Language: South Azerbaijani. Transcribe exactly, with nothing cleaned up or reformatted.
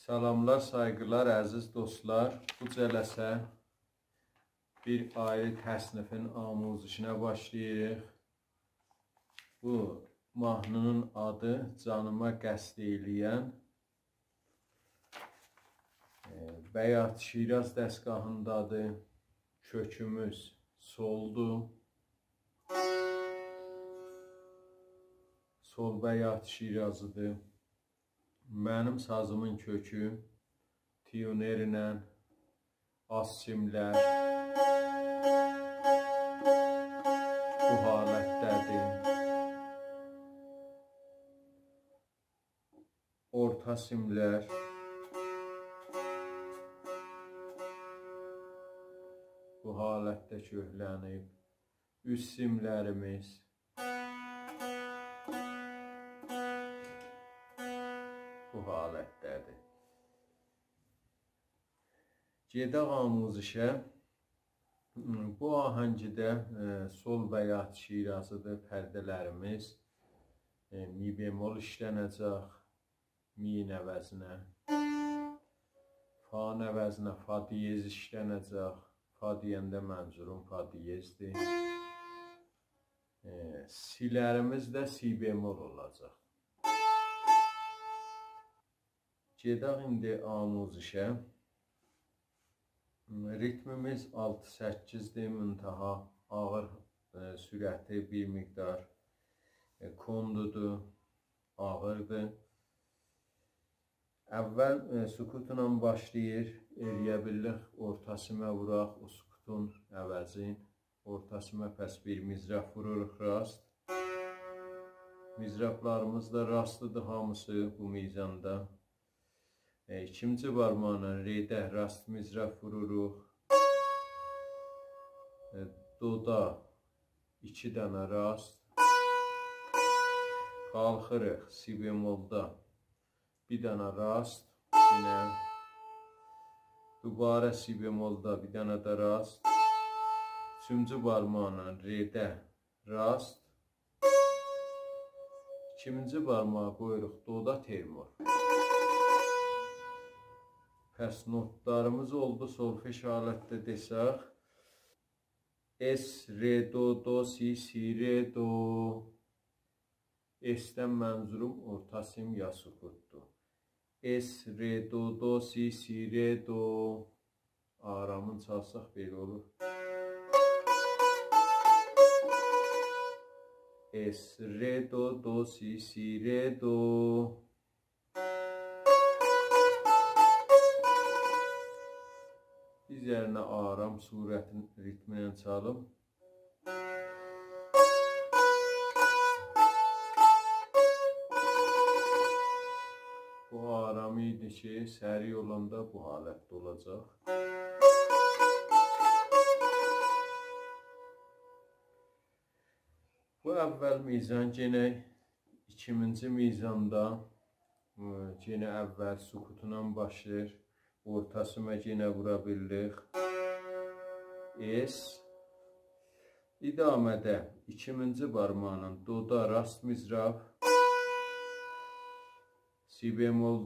سلاملار، سایغیلار، عزیز دوستلار. بو جلسه بیر آیری تصنیفین آموزشینه باشلاییریق. بو ماهنی‌نین آدی جانیما قصد ائله‌ین. ائ، بیات شیراز دستگاهیندادیر. کؤکوموز سولدور. سول بیات شیرازی‌دیر. منیم سازیمین کؤکو تیونرله آلت سیملر بو حالتده‌دیر. اورتا سیملر بو حالتده کؤکلنیب. اوست سیملریمیز بو حالتده‌دیر. گئدک آموزشه. بو آهنگیده، ائ، سول بیات شیرازی‌دیر پرده‌لریمیز. ائ، می بمل ایشلنه‌جک، می‌نین عوضینه. فاین عوضینه فا دیز ایشلنه‌جک. فا دئینده منظوروم فا دیزدیر. ائ، سی‌لریمیز ده سی بمل اولاجاق. گئدک ایندی آموزشه. ریتمیمیز آلتی سککیزدیر، منتها آغیر، ائ، سرعتی بیر مقدار، ائ، کندودور، آغیردیر. اول، ائ، سکوتلا باشلاییر. ائلیه بیللیک اورتا سیمه ووراق، او سکوتون عوضین. اورتا سیمه پس بیر مضراب ووروروق راست. مضرابلاریمیز دا راستدیر هامیسی بو میزاندا. ائ، ایکینجی بارماقلا رئده راست مضراب ووروروق. ائ، دودا ایکی دنه راست. قالخیریق سی بملدا بیر دنه راست. یئنه دوباره سی بملدا بیر دنه ده راست. اوچونجو بارماقلا رئده راست. ایکینجی بارماغی قویوروق دودا ترمور. پس نوتلاریمیز اولدو سولفژ حالتده دئسک. اس، ر، دو، دو، سی، سی، ر، دو. اسدن منظوروم اورتا سیم یا سکوتدور. اس، ر، دو، دو، سی، سی، ر، دو. آرامین چالساق بئله اولور. اس، ر، دو، دو، سی، سی، ر، دو. بیر ذره آرام صورتین ریتمینن چالیم. بو آرام ایدی کی، سریع اولاندا بو حالتده اولاجاق. بو اول میزان، یئنه ایکینجی میزاندا، ائ، یئنه اول سکوتونان باشلاییر. اورتا سیمه یئنه وورا بیللیک. اس. ادامه‌ده ایکینجی بارماقلا دودا راست مضراب. سی بمل